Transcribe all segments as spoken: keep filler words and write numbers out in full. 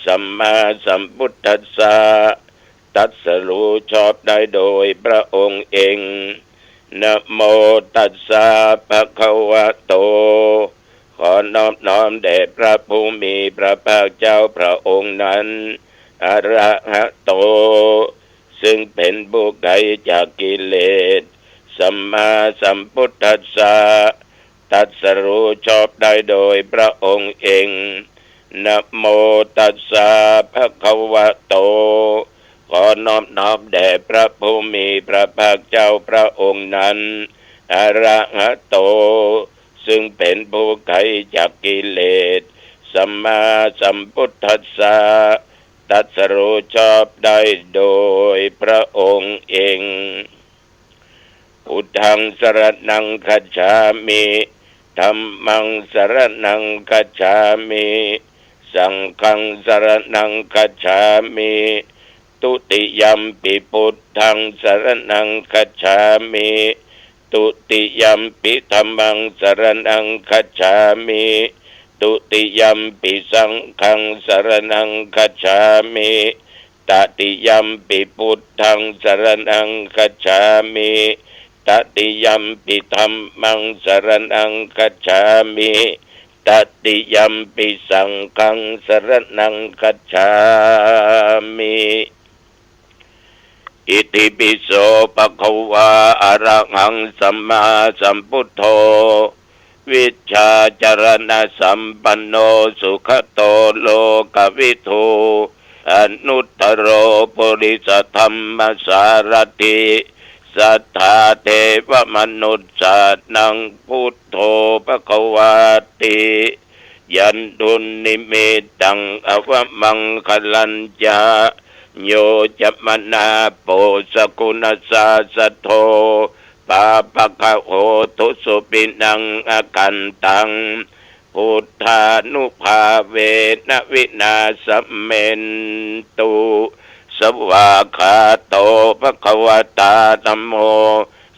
สัมมาสัมพุทธัสสะ ตรัสรู้ชอบได้โดยพระองค์เอง นะโมตัสสะ ภะคะวะโต ขอนอบน้อมแด่พระผู้มีพระภาคเจ้าพระองค์นั้น อะระหะโต ซึ่งเป็นผู้ไกลจากกิเลส สัมมาสัมพุทธัสสะ ตรัสรู้ชอบได้โดยพระองค์เอง นะโมตัสสะ ภะคะวะโต ขอนอบน้อมแด่พระผู้มีพระภาคเจ้าพระองค์นั้น อะระหะโต ซึ่งเป็นผู้ไกลจากกิเลส สัมมาสัมพุทธัสสะ ตรัสรู้ชอบได้โดยพระองค์เอง พุทธังสรณังคัจฉามิ ธัมมังสรณังคัจฉามิ สังฆังสรณังคัจฉามิ ทุติยัมปิพุทธังสรณังคัจฉามิ ทุติยัมปิธัมมังสรณังคัจฉามิ ทุติยัมปิสังฆังสรณังคัจฉามิ ตติยัมปิพุทธังสรณังคัจฉามิ ตติยัมปิธัมมังสรณังคัจฉามิ ตติยัมปิสังฆังสรณังคัจฉามิ อิติปิโสภะคะวา อะระหังสัมมาสัมพุทโธ วิชชาจรณสัมปันโน สุขโตโลกวิทู อนุตตโรปุริสธัมมสารถิ สัทธาเทวมนุสสานัง พุทโธภะคะวาติ ยันตุนนิมิตตัง อวมังคะลัญจะ โยจะมนาโป สกุณสสะโท ปาปะกะโห ทุสุปินัง อกันตัง พุทธานุภาเวนะ วินาสเมนตุ สวากขาโต ภะคะวะตา ธัมโม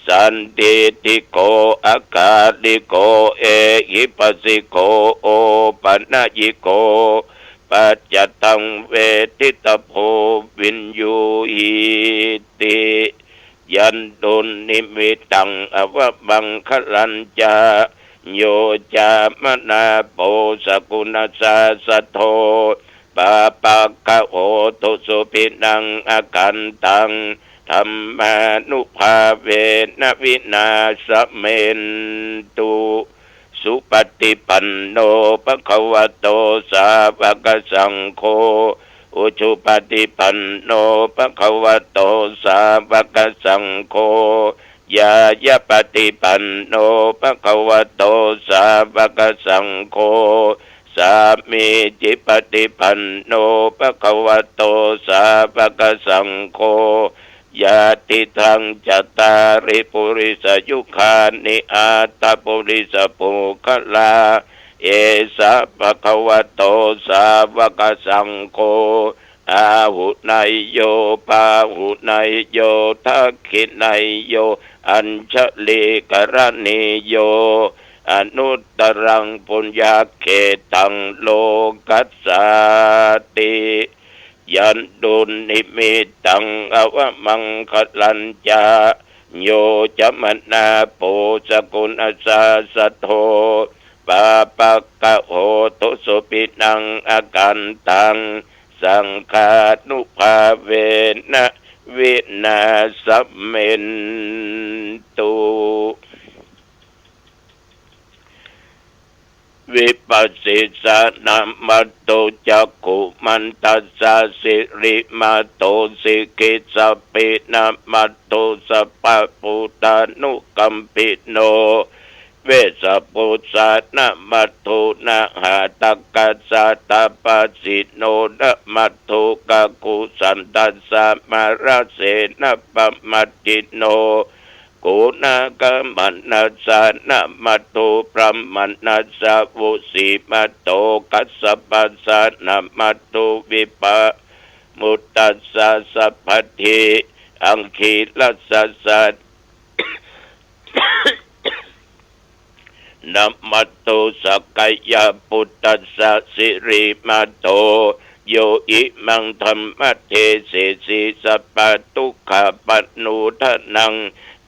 สันทิฏฐิโก อะกาลิโก เอหิปัสสิโก โอปะนะยิโก ปัจจะตัง เวทิตะโพ วิญญูหีติ ยันตุนนิมิตตัง อวมังคะลัญจะ โยจะมนาโป สกุณสสะโท ปาปะกะโห ทุสุปินัง อกันตัง ธัมมานุภาเวนะ วินาสเมนตุ สุปฏิปันโน ภะคะวะโต สาวะกะสังโฆ อุชุปฏิปันโน ภะคะวะโต สาวะกะสังโฆ ญาญาปฏิปันโน ภะคะวะโต สาวะกะสังโฆ สามีจิปฏิปันโน ภะคะวะโต สาวะกะสังโฆ ญาติทัง จัตตาริ ปุริสะยุคานิ อัตถะปุริสะปุคคละ เอสะ ภะคะวะโต สาวะกะสังโฆ อาหุเนยโย ปาหุเนยโย ทักขิเนยโย อัญชลีกะรณีโย อนุตตรัง ปุญญะเขตัง โลกัสสาติ ยันตุนนิมิตตัง อวมังคะลัญจะ โยจะมนาโป สกุณสสะโท ปาปะกะโห ทุสุปินัง อกันตัง สังฆานุภาเวนะ วินาสเมนตุ วิปัสสิสะนะมัตถุ จักขุมันตัสสะ สิริมัตโต สิกิสสะปินะมัตถุ สัพพะปุทธานุกัมปิโน เวสสะปุสสะนะมัตถุ นะหะตะกัสสะ ตาปะสิโน นะมัตถุ กะกุสันตัสสะ มะระเสนะปะมัจจิโน กุณะกะมะนัสสะนะมัตถุ พรหมะนัสสะ วุสิมัตโต กัสสะปัสสะนะมัตถุ วิปะมุตตัสสะ สัพพัทธิ อังคีรัสสะ นะมัตถุ สักกะยะปุตตัสสะ สิริมัตโต โย อิมัง ธัมมะเดเสสิ สัพพะทุกขะปะโณทะนัง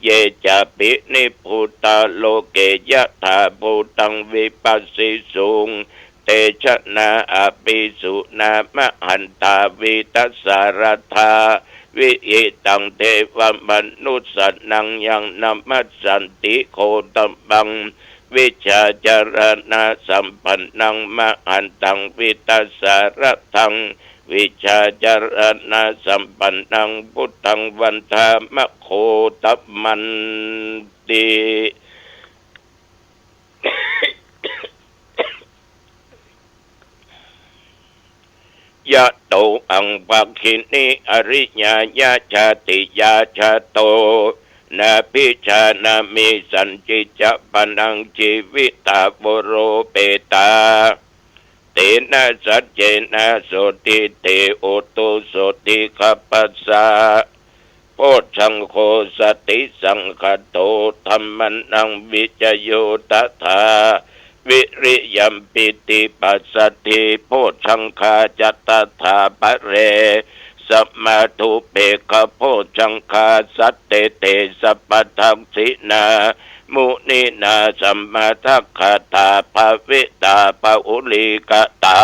เย จะ ปิ นิพพุตา โล เก ยะถา ภูตัง วิปัสสิสุง เตชะ นา อะภิสุ นามะหันตา วีตะสาระธา วิหิตัง เทวะมนุสสานัง ยัง นะมัสสันติ โคตมัง วิชชาจารณะสัมปันนัง มหันตัง วีตะสาระธัง วิชชาจารณะสัมปันนัง พุทธัง วันทา มะ โคตมันติ ยะโต อัง ภักขินี อะริยายะ ชาติยา ชาโต นาภิชานามิ สัญญิ จะ ปะนัง จีวิตา โวโรเปตา เตนะ สัจเจนะ โสตถิ เต โหตุ โสตถิ คัพพะสสะ โพชฌังโฆ สติสังคาโต ธัมมานัง วิจโย ตถา วิริยัม ปีติ ปัสสัทธิ โพชฌังคา จะ ตถา ปะเร สมาธุ เปกขะ โพชฌังคา สัตเต เต สัพพะทักขิณา มุนีนา สมะทักขะตา ภาวิตา ปะหุลีกะตา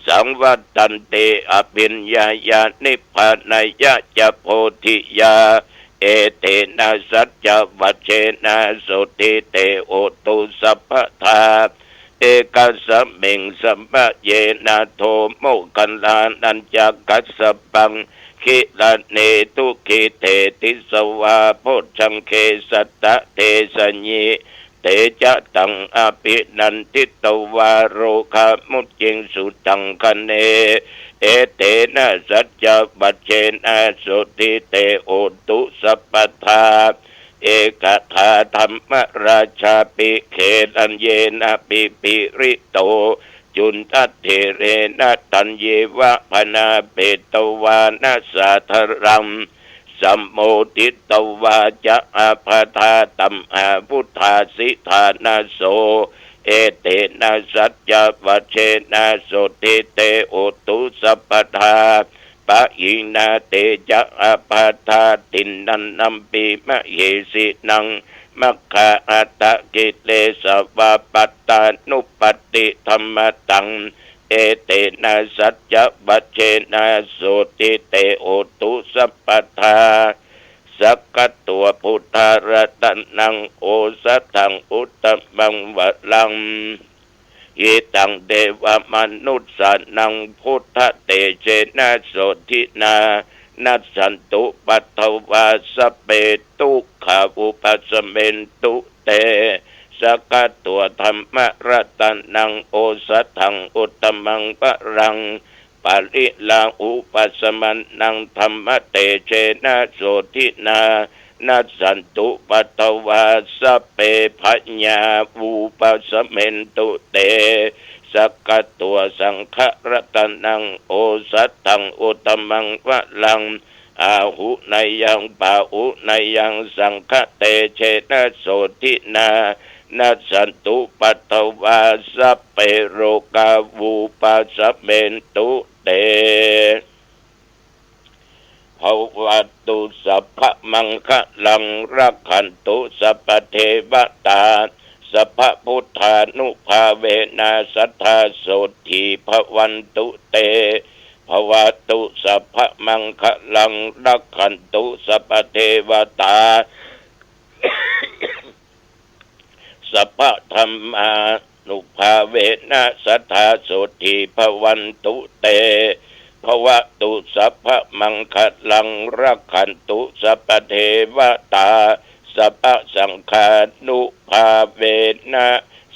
สังวัตตันติ อะภิญญายา นิพพานายะ จะ โพธิยา เอเตนะ สัจจวัจเจนะ โสตถิ เต โหตุ สัพพะทา เอกะสมิง สมะเยนะ โท โมคคัลลานะญะ กัสสปัง กิลาเน ทุกขิเต ติสสะ วา โพชฌังเก สัตตะ เทสะยิ เตจะตัง อะภินันทิตวา โรคา มุจจิงสุตังคะเน เอเตนะ สัจจวัจเจนะ โสตถิ เต โหตุ สัพพะทา เอกถา ธัมมราชาปิ เขลัญเยนะ ปิปิริโต จุณฑะเถเรนะ ตัญเยวะ พนาเปตวานะ สาธารัง สัมโมทิตวา จะ อาภาธา ตัมหา วุฑฒาสิธานะโส เอเตนะ สัจจวัจเจนะ โสตถิ เต โหตุ สัพพะทา ปะหิงนา เตจะ อาภาธา ติณฑานัมปิ มะเหสินัง มัคคา อัตถะกิเลสะ วาปัตตานุปัตติธัมมะตัง เอเตนะ สัจจวัจเจนะ โสตถิ เต โหตุ สัพพะทา สักขะโต พุทธะ รัตะนัง โอสะถัง อุตตะมัง วะรัง หิตัง เตวะมนุสสานัง พุทธะ เตเจนะ โสตถินา นัสสันตุ ปัทวา สัพเพ ทุกขา วุปัสสะเมนตุ เต สักขะโต ธัมมะ รัตะนัง โอสะถัง อุตตะมัง วะรัง ปะริลาหุปัสสะมานัง ธัมมะ เตเจนะ โสตถินา นัสสันตุ ปัทวา สัพเพ พะยา วุปัสสะเมนตุ เต สักขะโต สังฆะ รัตะนัง โอสะถัง อุตตะมัง วะรัง อาหุเนยัง ปาหุเนยัง สังฆะ เตเจนะ โสตถินา นัสสันตุ ปัทวา สัพเพ โรคา วุปัสสะเมนตุ เต ภะวะตุ สัพพะมังคะลัง รักขันตุ สัพพะเทวะตา สัพพะพุทธานุภาเวนะ สัตถา โสตถี ภะวันตุ เต ภะวะตุ สัพพะมังคะลัง รักขันตุ สัพพะเทวะตา สัพพะธัมมานุภาเวนะ สัตถา โสตถี ภะวันตุ เต ภะวะตุ สัพพะมังคะลัง รักขันตุ สัพพะเทวะตา สัพพะสังฆานุภาเวนะ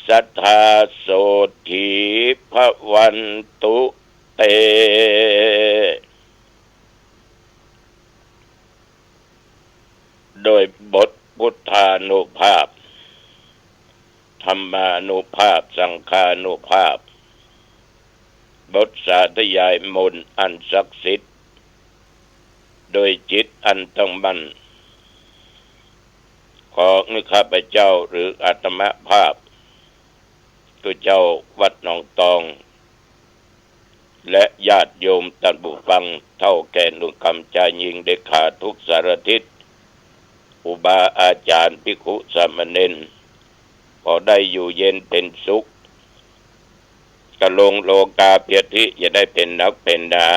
สัตถา โสตถี ภะวันตุ เต โดยบทพุทธานุภาพ ธัมมานุภาพ สังฆานุภาพ บทสาธยายมนต์อันศักดิ์สิทธิ์ โดยจิตอันตั้งมั่น ขอข้าพเจ้าหรืออาตมาภาพ คือเจ้าวัดหนองตอง และญาติโยมต้านผู้ฟัง เฒ่าแก่หนุ่มกำพร้าชายญิงเด็กขาดทุกสารทิศ อุบาอาจ๋ารย์ภิกขุสามเณร ขอได้อยู่เย็นเพ็ญสุข กะลงโลกาเปียธิ อย่าได้เป๋นหนักเป๋นหนา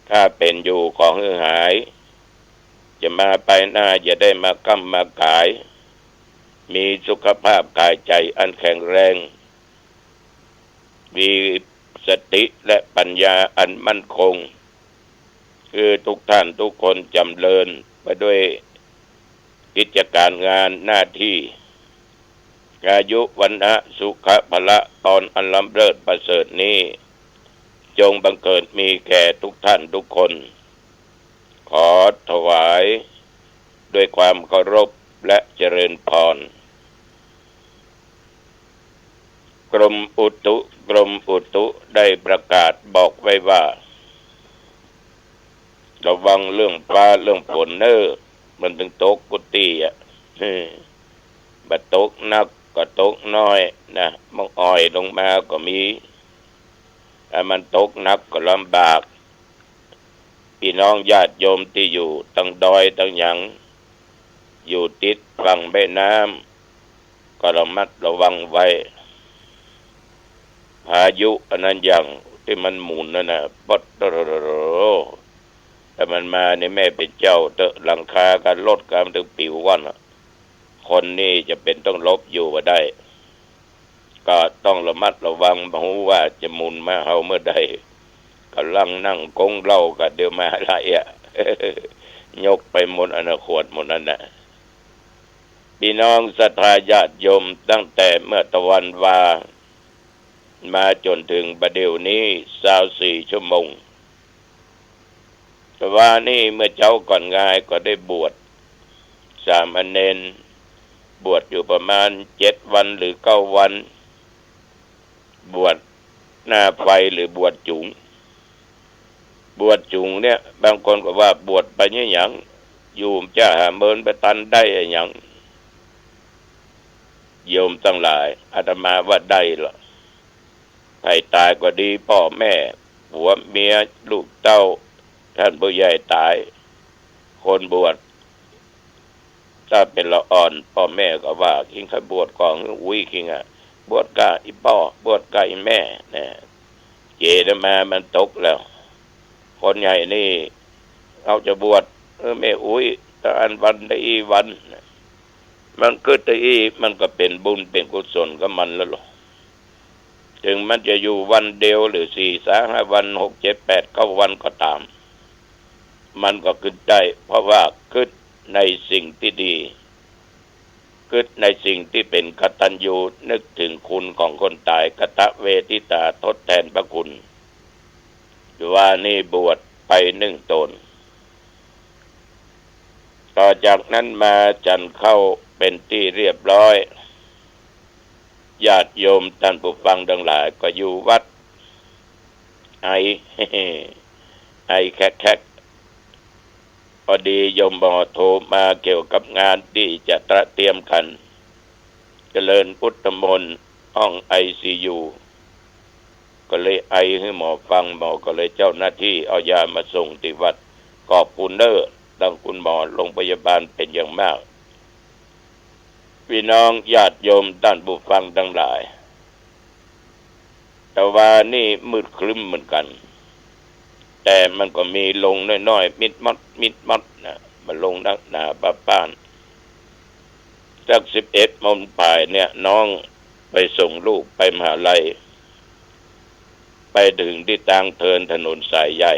ถ้าเป๋นอยู่ขอหื้อหาย จะมาไปหน้าอย่าได้มาก้ำมาก๋าย มีสุขภาพกายใจ๋อันแข็งแรง มีสติและปัญญาอันมั่นคง คือทุกท่านทุกคนจ๋ำเริญไปด้วยกิจก๋านงานหน้าตี้ อายุ วรรณะ สุขะ พละ พรอันล้ำเลิศประเสริฐนี้ จงบังเกิดมีแก่ทุกท่านทุกคน ขอถวายด้วยความเคารพและเจริญพร กรมอุตุ กรมอุตุได้ประกาศบอกไว้ว่า ระวังเรื่องฟ้าเรื่องฝนเน่อ มันตึงตกกู้ตี้อะ บ่ตกหนักก็ตกน้อยนะ บางอ่อยลงมาก็มี ถ้ามันตกหนักก็ลำบาก ปี้น้องญาติโยมตี้อยู่ตางดอยตางหยัง อยู่ติดฝั่งแม่น้ำ ก็ระมัดระวังไว้ พายุอันนั้นอย่างตี้มันหมุนนั่นน่ะ ป๊อดโตโตโตโต ถ้ามันมานี่แม่เป๋นเจ้าเต๊อะ หลังคากับรถก็มันตึงปิ๋วก่อนน่ะ คนนี่จะเป๋นต้องหลบอยู่บ่ได้ ก็ต้องระมัดระวัง บ่ฮู้ว่าจะหมุนมาเฮาเมื่อใด ก่ำลังนั่งกงเหล้าก็เดี๋ยวมาไหลอะ ยกไปหมดอันน่ะ ขวดหมดนั่นน่ะ ปี้น้องศรัทธาญาติโยม ตั้งแต่เมื่อตะวันวา มาจ๋นเถิงบ่าเดี่ยวนี้ ซาวสี่ชั่วโมง ตะวานี้เมื่อเจ๊าก่อนงายก็ได้บวชสามเณร บวชอยู่ประมาณเจ็ดวันหรือเก้าวัน บวชหน้าไฟหรือบวชจุ๋ง บวชจุ๋งเนี่ย บางคนก็ว่าบวชไปเนี่ยหยัง อยู่จะหาเมินไปตันได้อะหยัง โยมตังหลาย อาตมาว่าได้ละ ใผต๋ายก็ดี ป้อแม่ ผัวเมีย ลูกเต้า ต้านผู้ใหญ่ต๋าย คนบวช ถ้าเป๋นละอ่อน ป้อแม่ก็ว่า "คิงใค่บวชก่อน อุ๊ย คิงอะ บวชก้าอี่ป้อ บวชก้าอี่แม่" นะ เจตนามันตกแล้ว คนใหญ่นี่ เอาจะบวช เออ แม่อุ๊ย ตะอั้นวันตะอี้วัน มันกึ๊ดตะอี้ มันก็เป๋นบุญเป๋นกุศลกับมันแล้วลอ เถิงมันจะอยู่วันเดียวหรือสี่ สาม ห้าวัน หก เจ็ด แปด เก้าวันก็ต๋าม มันก็กึ๊ดได้ เพราะว่ากึ๊ดในสิ่งตี้ดี กึ๊ดในสิ่งตี้เป๋นกตัญญู นึกเถิงคุณของคนต๋าย กตเวทิตา ทดแตนพระคุณ ว่านี่บวชไปนึ่งต๋น ต่อจากนั้นมาฉันข้าวเป๋นตี้เรียบร้อย ญาติโยมต้านผู้ฟังตังหลายก็อยู่วัด ไอ ไอแคะๆ พอดีโยมหมอโทรมาเกี่ยวกับงานตี้จะเตรียมกั๋น เจริญพุทธมนต์ ห้องไอซียู ก็เลยไอหื้อหมอฟัง หมอก็เลย เจ้าหน้าตี้เอายามาส่งตี้วัด ขอบคุณเน้อ ตังคุณหมอ โรงพยาบาลเป๋นอย่างมาก ปี้น้องญาติโยมต้านผู้ฟังตังหลาย ตะวานี้มืดครึ้มเหมือนกั๋น แต่มันก็มีลงน้อยๆ มิดมัด มิดมัดนะ บ่ลงนักหนาปะป้าน สักสิบเอ็ดโมงปลายเนี่ย น้องไปส่งลูกไปมหาลัย ไปเถิงตี้ตางเทินถนนสายใหญ่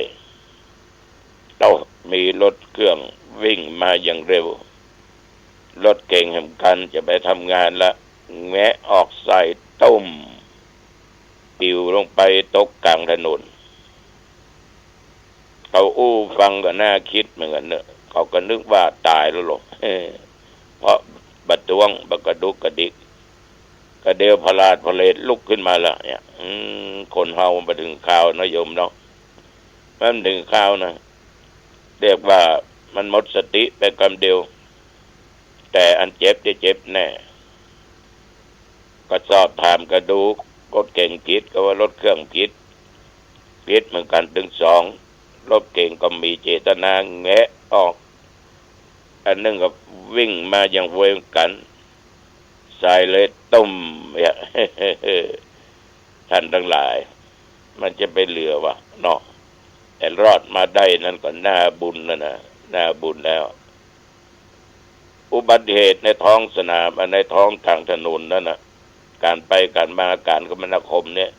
โต้ มีรถเครื่องวิ่งมาอย่างเร็ว รถเก๋งแหมกั๋นจะไปทำงานละ แงะออกใส่ ตุ้ม ปิ๋วลงไปตกก๋างถนน เขาอู้ฟังก็น่าคิดเหมือนกั๋นเนอะ เขาก็นึกว่าต๋ายแล้วลอ เพราะบ่ตวง บ่กระดุกกระดิก ก็เดี๋ยวผลาดผลาดลุกขึ้นมาละเนี่ย อืม คนเฮาบ่เถิงคราวเนาะโยมเนาะ มันเถิงคราวนะ เรียกว่ามันหมดสติไปกำเดียว แต่อันเจ็บจะเจ็บแน่ ก็สอบถามก็ดู รถเก๋งผิด ก็ว่ารถเครื่องผิด ผิดเหมือนกั๋นตึงสอง รถเก๋งก็มีเจตนาแงะออก อันนึ่งก็วิ่งมาอย่างไวเหมือนกั๋น สายเลยตุ้มเนี่ย ท่านตังหลาย มันจะไปเหลือวะเนาะ แต่รอดมาได้นั้นก็น่าบุญแล้วนะ น่าบุญแล้ว อุบัติเหตุในท้องสนาม ในท้องตางถนนนั้นน่ะ ก๋านไปก๋านมา ก๋านคมนาคมเนี่ย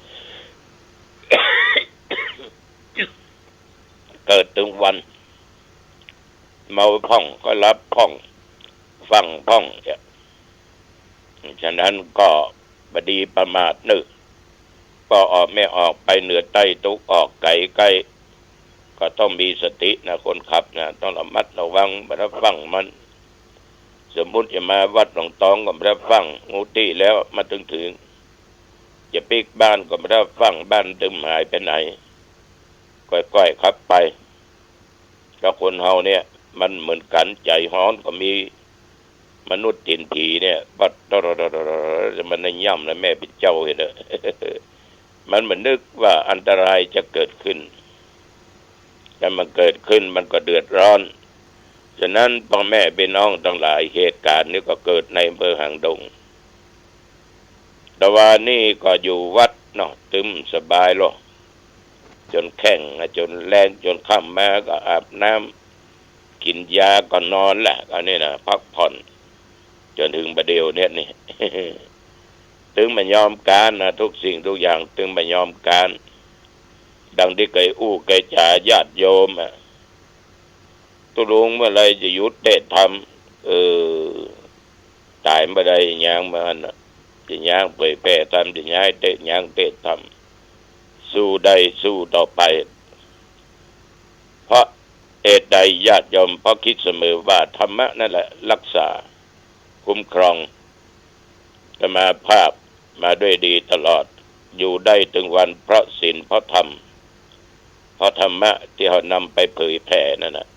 เกิดตึงวัน เมาพ่อง ก็หลับพ่อง ฟั่งพ่องเนี่ย ฉะนั้นก็บ่ดีประมาทเน่อ ป้อออกแม่ออก ไปเหนือใต้ตะวันออกไก๋ใก้ ก็ต้องมีสตินะ คนขับนะ ต้องระมัดระวัง บ่ได้ฟั่งมัน สมมุติจะมาวัดหนองตองก็บ่ได้ฟั่ง ฮู้ตี้แล้วมาตึงเถิง จะปิ๊กบ้านก็บ่ได้ฟั่ง บ้านตึมหายไปไหน ก้อยๆ ขับไป ก็คนเฮาเนี่ย มันเหมือนกั๋น ใจ๋ฮ้อนก็มี มนุษย์ถิ่นผีเนี่ย ปัดตะระระระระ มันน่ะย่ำนะ แม่เป๋นเจ้าเห็นเน่อ มันบ่นึกว่าอันตรายจะเกิดขึ้น แต่มันเกิดขึ้นมันก็เดือดร้อน ฉะนั้นป้อแม่ปี้น้องตังหลาย เหตุก๋ารณ์นี้ก็เกิดในอำเภอหางดง ตะวานี้ก็อยู่วัดเนาะ ตึมสบายลอ จ๋นแค่ง จ๋นแลง จ๋นค่ำมาก็อาบน้ำ กิ๋นยาก็นอนละ อันนี้นะ พักผ่อน จ๋นเถิงบ่าเดี่ยวเนี่ยนี่ ตึงบ่ยอมก๋านนะ กู้สิ่งกู้อย่าง ตึงบ่ยอมก๋าน ดังตี้เกยอู้เกยจ๋าญาติโยมอะ ตุ๊ลุงเมื่อไหร่จะหยุดเตะธรรม เออ ต๋ายบ่ได้ ย่างบ่หั้นน่ะ จะย่างเผยแผ่ธรรม จะย้ายเตะ ย่างเตะธรรม สู้ได้สู้ต่อไป เพราะเหตุใดญาติโยม เพราะคิดเสมอว่าธรรมะนั่นแหละรักษา คุ้มครอง อาตมาภาพมาด้วยดีตลอด อยู่ได้ตึงวันเพราะศีล เพราะธรรม เพราะธรรมะตี้เฮานำไปเผยแผ่นั่นน่ะ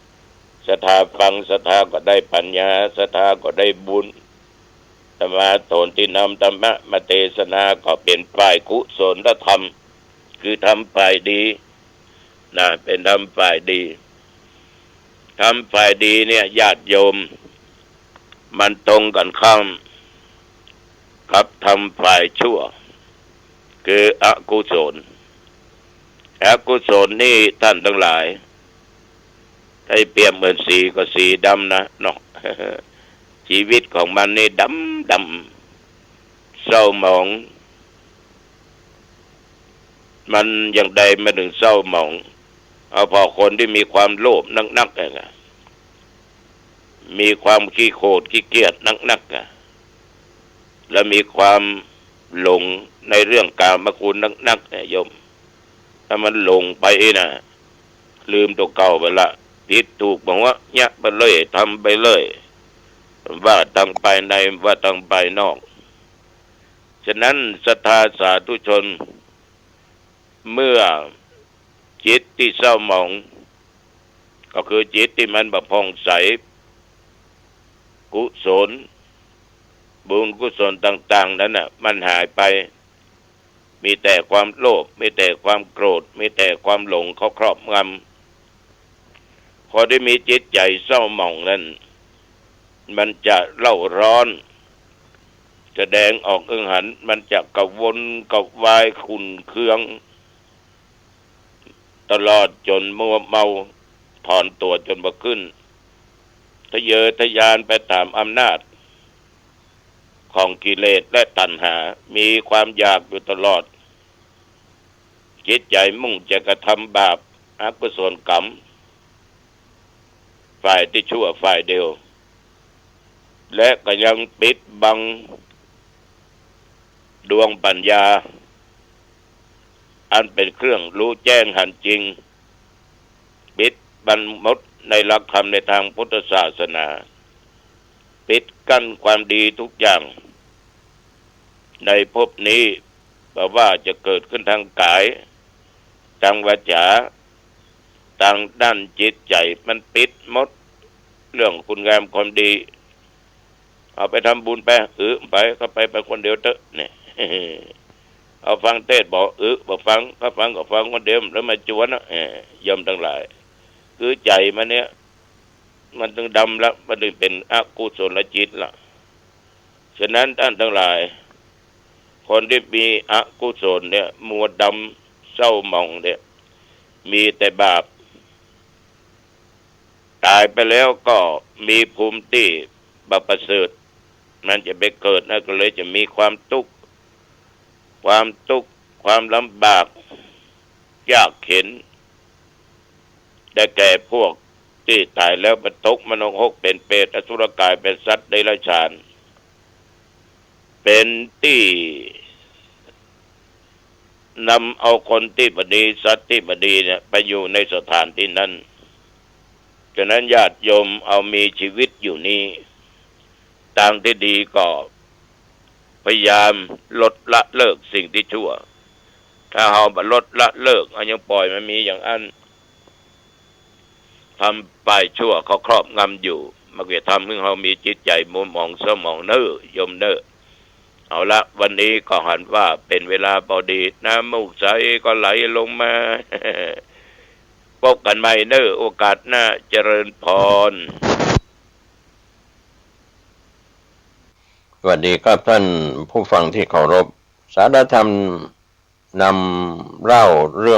ศรัทธาฟัง ศรัทธาก็ได้ปัญญา ศรัทธาก็ได้บุญ อาตมาต๋นตี้นำธรรมะมาเตสนาก็เป๋นฝ่ายกุศลธรรม คือธรรมฝ่ายดี นะ เป๋นธรรมฝ่ายดี ธรรมฝ่ายดีเนี่ย ญาติโยม มันตรงกั๋นข้ามกับธรรมฝ่ายชั่ว คืออกุศล อกุศลนี่ต้านตังหลาย ถ้าเปรียบเหมือนสีก็สีดำนะเนาะ ชีวิตของมันนี่ดำดำ เศร้าหมอง มันอย่างใดมันถึงเศร้าหมอง เอาผ่อคนตี้มีความโลภนักๆ อะนะ มีความขี้โขดขี้เกียจนักๆ อะ และมีความหลงในเรื่องกามคุณนักๆ เนี่ยโยม ถ้ามันหลงไปนะ ลืมตั๋วเก่าไปละ ผิดถูกบ่หัวเยียะไปเลย ทำไปเลย ว่าตางภายใน ว่าตางภายนอก ฉะนั้นศรัทธาสาธุชน เมื่อจิตตี้เศร้าหมอง ก็คือจิตตี้มันบ่ผ่องใส กุศล บุญกุศลต่างๆ นั้นน่ะ มันหายไป มีแต่ความโลภ มีแต่ความโกรธ มีแต่ความหลงเข้าครอบงำ คนตี้มีจิตใจ๋เศร้าหมองนั้น มันจะเร่าร้อน แสดงออกเอิงหัน มันจะกระวนกระวายขุ่นเคือง ตลอดจ๋นมัวเมา ถอนตั๋วจ๋นบ่ขึ้น ทะเยอทะยานไปต๋ามอำนาจของกิเลสและตัณหา มีความอยากอยู่ตลอด จิตใจ๋มุ่งจะกระทำบาปอกุศลกรรม ฝ่ายตี้ชั่วฝ่ายเดียว และก็ยังปิดบังดวงปัญญา อันเป๋นเครื่องฮู้แจ้งหันจริง ปิดบังหมดในหลักธรรมในตางพุทธศาสนา ปิดกั้นความดีทุกอย่าง ในภพนี้ บ่ว่าจะเกิดขึ้นตางก๋าย ตางวาจา ตางด้านจิตใจ๋ มันปิดหมด เรื่องคุณงามความดี เอาไปทำบุญไป เออ ไป ก็ไป ไปคนเดียวเต๊อะ เนี่ย เอาฟังเทศน์บ่ เออ บ่ฟัง ข้าฟังก็ฟังคนเดียว แล้วมาจวนนะ เออ โยมตังหลาย คือใจ๋มันเนี่ย มันตึงดำละ มันตึงเป๋นอกุศลจิตละ ฉะนั้นต้านตังหลาย คนตี้มีอกุศลเนี่ย มัวดำเศร้าหมองเนี่ย มีแต่บาป ต๋ายไปแล้วก็มีภูมิตี้บ่ประเสริฐ มันจะไปเกิดนะ ก็เลยจะมีความตุ๊กข์ ความตุ๊กข์ ความลำบาก ยากเข็ญ ได้แก่พวกตี้ต๋ายแล้วไปตกมนรก เป๋นเปรต อสุรกาย เป๋นสัตว์เดรัจฉาน เป๋นตี้นำเอาคนตี้บ่ดี สัตว์ตี้บ่ดีเนี่ย ไปอยู่ในสถานตี้นั้น ฉะนั้นญาติโยมเอามีชีวิตอยู่นี้ ตางตี้ดีก็พยายามลดละเลิกสิ่งตี้ชั่ว ถ้าเฮาบ่ลดละเลิก เฮายังปล่อยมันมีอย่างอั้น ทำฝ่ายชั่วเขาครอบงำอยู่ มันก็จะทำหื้อเฮามีจิตใจ๋มัวหมองเศร้าหมองเน่อ โยมเน่อ เอาละ วันนี้ก็หันว่าเป๋นเวลาพอดี น้ำมูกใสก็ไหลลงมา พบกั๋นใหม่เน่อ โอกาสหน้า เจริญพร สวัสดีครับท่านผู้ฟังที่เคารพ สาระธรรมนำเล่าเรื่อง